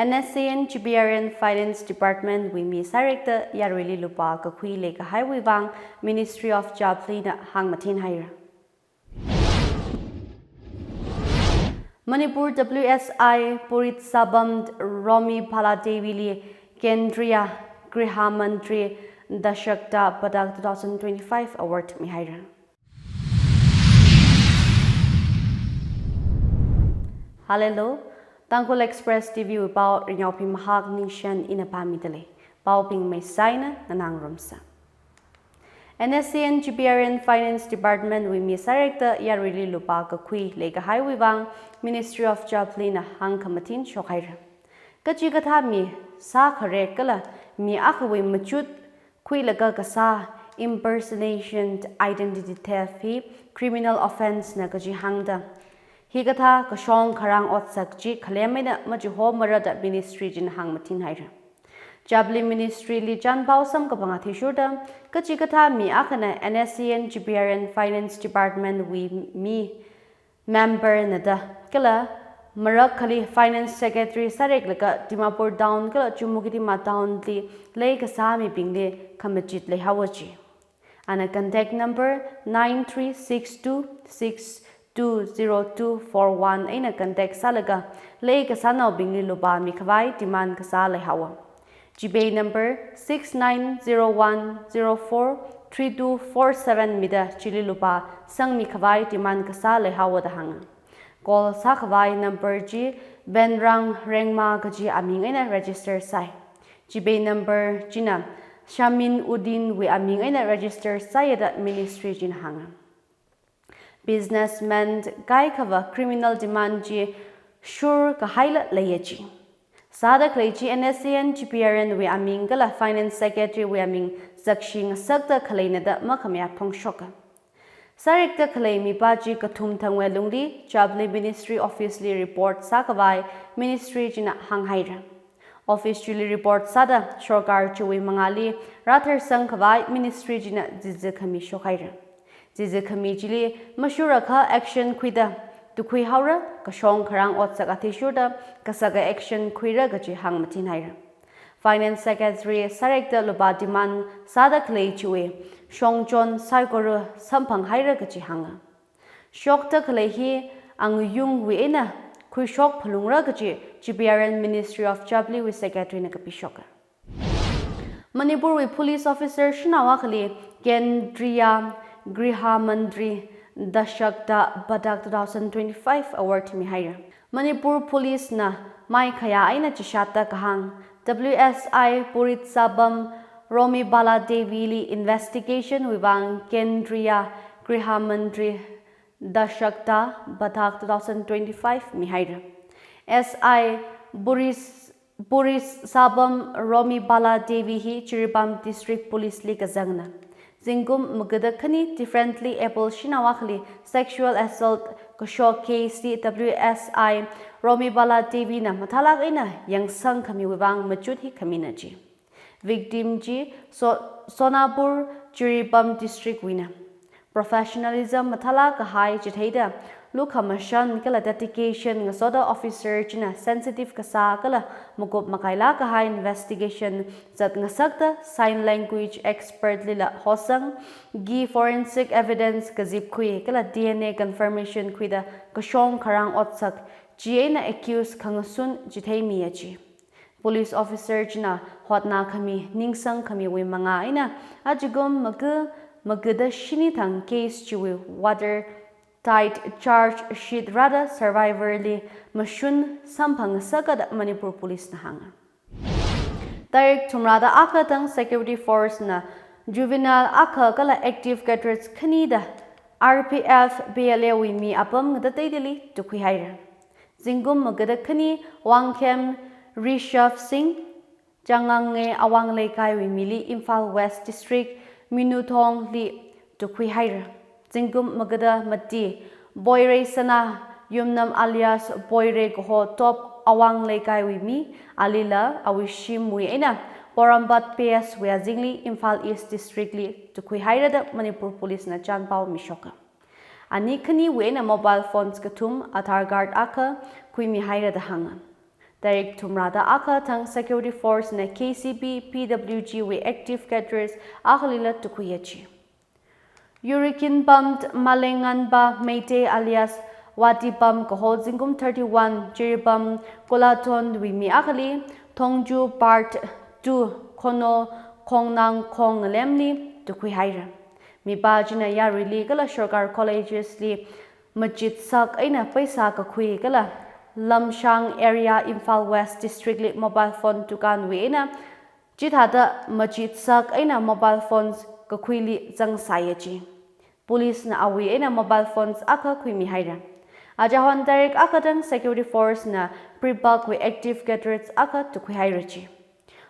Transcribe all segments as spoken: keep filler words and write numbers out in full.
N S C N G P R N Finance Department wui mi sārekta yaruili lupā kakhui leikahaiwui vang Ministry of Jubilee na hāngmathin haira. Manipur W S I Purit Sabam Romi Bala Devi li Kendriya Griha Mantri Dashakta Padak two thousand twenty-five Award mihaira. Hallelujah. Tangkhul Express T V wui pao Rinyaophim Mahak Ningshen ina pāmidalei. Paobing meisaina nganāngarumsa. N S C N G P R N Finance Department wui mi sārekta yaruili lupā kakhui leikahaiwui vang Ministry of Jubilee na hāngkhamathin shokhaira. Kachikathā mi sākhare kala mi akhawui machut khuilaga kasā impersonation, identity theft hi criminal offence na kaji hāngda, hikathā kashong kharang otsak chi khalem eina machihomara da Ministry china hāngmathin haira. Jubilee Ministry li chānpao samkaphang athishurda, kachikathā mi akhana N S C N G P R N Finance Department wui mi member na da kala marakhali Finance Secretary sāreklaga Dimapur Town kala Chumukedima Town li leikasā mibingli khamachit leihaowa ji. Ana contact number nine three six two six two zero two four one eina contact sālaga leikasānaobingli lupā mikhavai demand kasā leihaowa. GPay number six nine zero one zero four three two four seven mida chili lupā sangmikhavai demand kasā leihaowa da hānga. Call sākhavai number chi Benrang Rengma kaji aming eina register sāi. GPay number china Shamin Uddin wui aming eina register sāya da Ministry china hānga. Businessman kaikhava criminal demand chi shurkahaila leiya ji. Sāda khalei chi N S C N G P R N wui aming kala Finance Secretary wui aming zakshi ngasakta khaleina da makhamayā phongshoka. Sārekta khalei mipā chi kathum thangwui lungli Jubilee Ministry Office li report sākhavai Ministry china hānghaira. Office chili report sāda sorkar chiwui mangāli rātharsangkhavai Ministry china jijikhami shokhaira. Jijikhami chili mashurākha action khuida tukhuihaora, kashong kharang otsak athishurda kasaka action khuira kaji hāngmathin haira. Finance Secretary sārekta lupā demand sāda khalei chiwui shongchon saikora samphanghaira kaji hānga. Shokta khalei hi angayungwui eina khuishok phalungra kaji G P R N Ministry of Jubilee wui Secretary na kapishoka. Manipur wui police officer shanao akhali Kendriya Griha Mantri Dashakta Padak two thousand twenty-five Award mihaira. Manipur Police na maikhayā eina chishatta kahāng W S I Purit Sabam Romi Bala Devi li investigation wui vang Kendriya Griha Mantri Dashakta Padak two thousand twenty-five mihaira. S I Purit Purit Sabam Romi Bala Devi hi Jiribam District Police li kazangna. Zingkum magada khani differently abled shanao akhali sexual assault kashok case li W S I Romi Bala Devi na mathālāk eina yangsangkhamiwui vang machut hi khamina ji. Victim chi So-, Sonapur Jiribam District wuina. Professionalism mathālāk kahai chitheida lukhamashan kala dedication ngasoda officer china sensitive kasā kala makup makailāk kahai investigation zat ngasakta sign language expert lila hosang, gi forensic evidence kazipkhui kala D N A confirmation khuida kashong kharang otsak chi eina accused khangasun chitheimiya ji. Police officer china hotnakhami, ningsangkhamiwui mangā eina, ajikum maga, magada shini thang case chiwui water tight charge sheet rāda survivor li mashun samphangngasaka da Manipur Police na hānga. Tarik thumrada akha thang security force na juvenile akha kala active cadres khani da R P F P L A wui mi apam ngatateitili tukhuihaira. Zingkum magada khani Wangkhem Rishabh Singh, Changange Awang Leikaiwui mili Imphal West District Minuthong li tukhuihaira. Zingkum magada mati Boireisana Yumnam alias Boire kaho Top Awang Leikaiwui mi, alila awui shimwui eina Porompat P S wui azingli Imphal East District li tukhuihaira da Manipur Police na chānpao mishoka. Ani khaniwui eina mobile phones kathum, Aadhaar card akha khuimihaira da hānga. Tarik thumrada akha thang security force na K C P, P W G wui active cadres akhalila tukhuiya ji. Yurikin pam Malenganba Meitei alias Wati pam kaho zingkum thirty-one, Jiribam Kolathon wui mi akhali, Thongju Part two, Khono Khongnang Khong ngalemli tukhuihaira. Mipā china yaruili kala Sorkar Colleges li machitsak eina paisa kakhui kala Lamshang area, Imphal West District li mobile phone dukan wui eina chithāda machitsak eina mobile phones kakhuili zangsāya ji. Police na awui eina mobile phones akha khuimihaira. Ajahon tarik akha thang security force na Pripag wui active cadres akha tukhuihaira ji.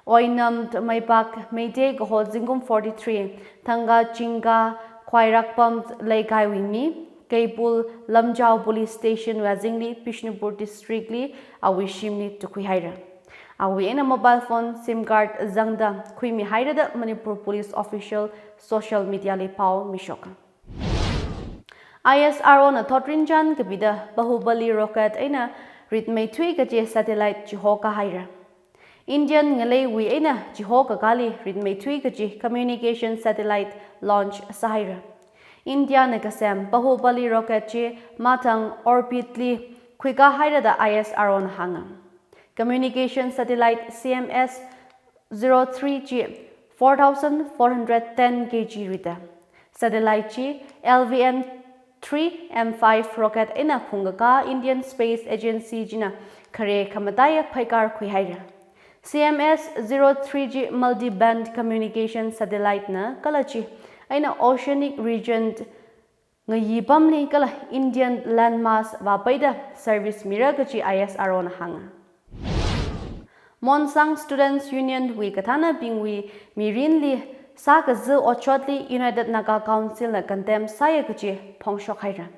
Oinam Maipak Meitei kaho zingkum forty-three, Thangga Chingga Khwairakpam Leikai wui mi, Keibul Lamjao Police Station wui azingli Bishnupur District li awui shimli tukhuihaira. Awui eina mobile phone, sim card zangda khuimihaira da Manipur Police official social media li pao mishoka. I S R O na thotrinchān kapida Bahubali rocket eina ritmeithui kaji satellite chihokahaira. Indian ngaleiwui eina chihokakāli ritmeithui kaji communication satellite launch sāhaira. India na kasem Bahubali rocket chi mathang orbit li khuikahaira da I S R O na hānga. Communication satellite C M S zero three chi four thousand four hundred ten K G rida. Satellite chi L V N three M five rocket eina phungkakā Indian Space Agency china khare khamataiya phaikar khuihaira. C M S zero three chi multi-band communication satellite na kala chi eina oceanic region ngayi pamli kala Indian landmass vāpaida service mira kaji I S R O na hānga. Monsang Students Union wui kathānabingwui mirinli sākazi otshotli United Naga Council na condemn sāya kaji phongshokhaira.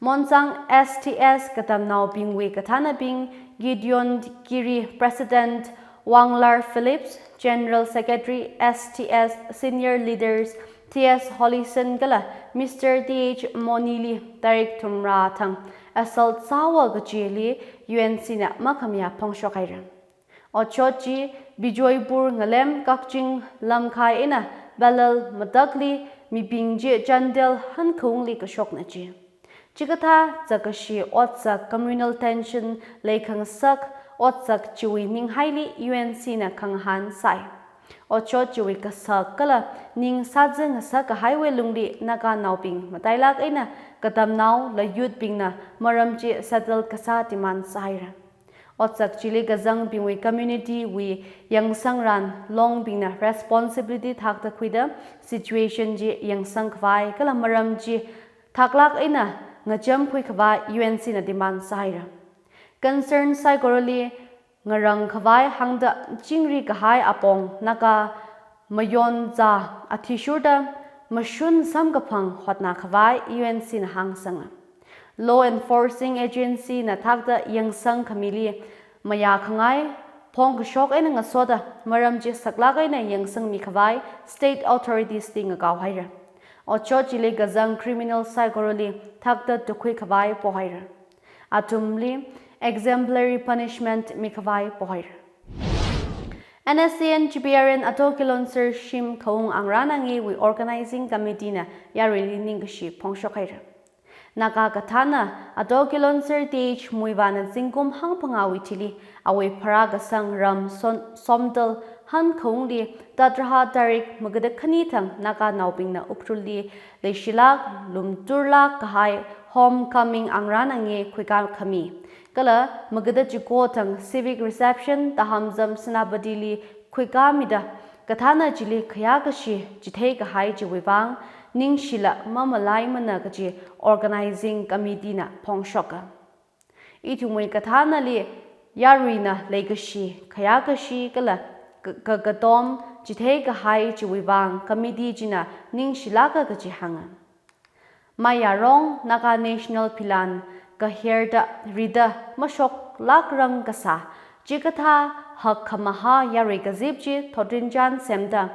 Monsang S T S katamnaobingwui kathānabing Gideon Giri, President Wanglar Phillips, General Secretary S T S, senior leaders T S Hollison kala Mister T H Moni li tarik thumra thang assault sāhaowa kajili U N C na makhamayā phongshokhaira. Otshot chi Bijoypur ngalem Kakching lamkhai eina Bellal matakli, mibing chi Chandel hankhaungli kashokna ji. Chikathā zakkashi otsak, communal tension leikhangasak otsak chiwui ninghaili U N C na khangahān sāi. Otshot chiwui kasak kala ning sāzi ngasak kahaiwui lungli Naganaobing matailāk eina katamnao kala youth bingna maram chi settle kasā demand sāhaira. Otsak chili kazangbingwui community wui yangsangran longbingna responsibility thakta khuida situation chi yangsang khavai kala maram chi thaklāk eina ngachemkhui khavai U N C na demand sāhaira. Concern saikorali ngarang khavai hāngda chingri kahai apong Naga mayonza athishurda mashun samkaphang hotna khavai U N C na hāngsanga. Law enforcing agency na thakta yangsang khamili mayākhangai phongkashok eina ngasoda maram chi saklāk eina yangsangmi khavai state authorities li ngakaohaira. Otshot chili kazang criminal saikorali thakta tukhui khavai pohaira. Athumli exemplary punishment mikhavai pohaira. N S C N G P R N Ato Kilonser shim khaung angrana ngewui organizing committee na yaruili ningkashi phongshokhaira. Naga kathāna Ato Kilonser T H Muivahna zingkum hangphangāwui thili awui pharākasang ram Son-, Somdal hankhaungli tatraha tarik magada khani thang Naganaobingna Ukhrulli leishilāk lumturlāk kahai homecoming angrana nge khuikā khami kala magada chiko thang civic reception Tahamzam Senapatili khuikāmida kathāna chili khayākashi chithei kahai chiwui vang ningshila mamalaimana kaji organizing committee na phongshoka. Ithumwui kathānali yaruina leikashi, khayākashi kala ka-, ka-, katom chithei kahai chiwui vang committee china ningshilāka kaji hānga. Mayarong Naga National Philan kaherda rida mashoklākrang kasā chikathā hak khamaha yarui kazip chi thotrinchān semda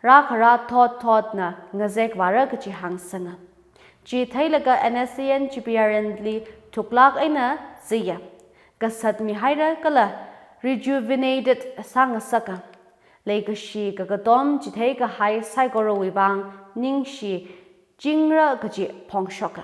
rākharā thot thotna ngazek vāra kaji hāngsanga. Chi theilaga N S C N G P R N li thuklāk eina ziya. kasatmihaira kala rejuvenated sāngasaka. Leikashi kakatom chitheikahai saikorawui vang ningshi chingra kaji phongshoka.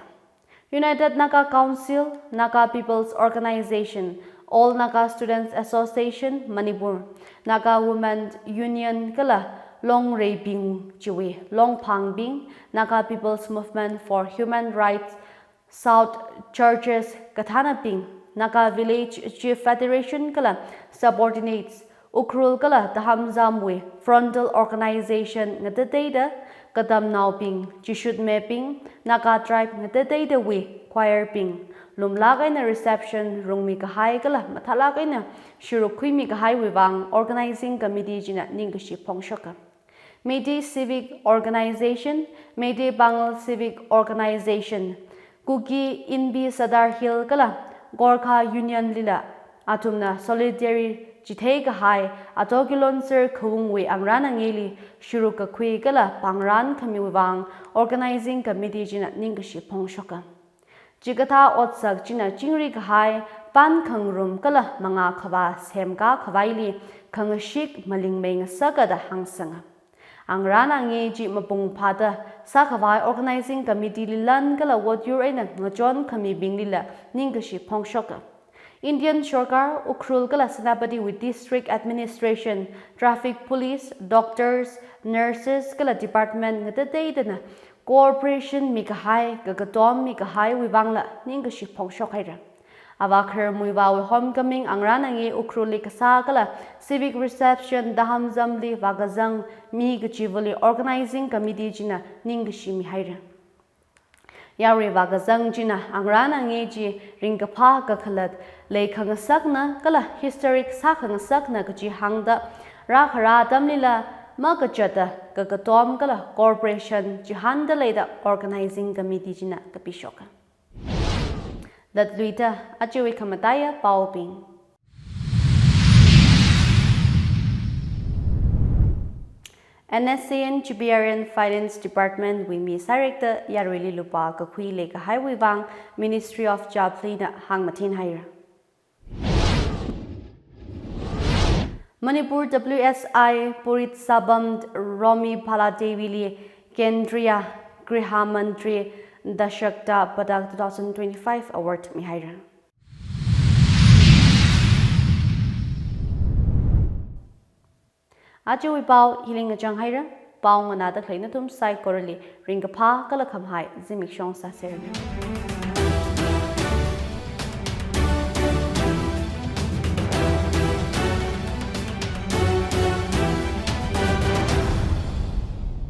United Naga Council, Naga People's Organization, All Naga Students Association, Manipur, Naga Women Union kala Longreibing chiwui Longphangbing, Naga People's Movement for Human Rights, South Churches kathānabing, Naga Village Chief Federation kala subordinates, Ukhrul kala Tahamjamwui frontal organization ngatateida, katamnaobing, chishutmebing, Naga tribe ngatateidawui choirbing, lumlāk eina reception rungmikahai kala mathālāk eina shurukkhuimikahaiwui vang organizing committee china ningkashi phongshoka. Meitei Civic Organization, Meitei Pangal Civic Organization, Kuki Inpi Sadar Hill kala Gorkha Union lila athumna solidarity chitheikahai Ato Kilonser Khaungwui angran angeli shurukkakhui kala pāngran khamiwui vang organizing committee china ningkashi phongshoka. Chikathā otsak china chingrikahai pan khangarum kala mangā khavā semkakhavaili khangashik malingmei ngasaka da hāngsanga. Angran ange chi mapung phāda sākhavai organizing committee li lan kala vote yur eina ngachon khamibinglila ningkashi phongshoka. Indian Sorkar, Ukhrul kala Senapatiwui District Administration, Traffic Police, doctors, nurses kala department ngatateidana cooperation mikahai, kakatom mikahaiwui vangla ningkashi phongshokhaira. Avā Kharar Muivahwui homecoming angran ange Ukhrulli kasā kala civic reception Tahamjamli vākazang mi kachivali organizing committee china ningkashi mihaira. Yarui vākazang china angran ange chi ringkaphā kakhalat, leikhangasakna kala historic sākhangasakna kaji hāngda, rākhara atamlila makachata kakatom kala cooperation chihānda leida organizing committee china kapishoka. Latluida ajawui khamataiya paobing. N S C N G P R N Finance Department wui mi sārekta yaruili lupā kakhui leikahaiwui vang Ministry of Job lina hāngmathinhaira. Manipur W S I Purit Sabam Romi Bala Devi li Kendriya Griha Mantri Dashakta Padak two thousand twenty-five award mihaira. Ajawui pao hili ngachanghaira, pao nganāda khalei nathum saikorali ringkaphā kala khamahai zimiksho sāsera.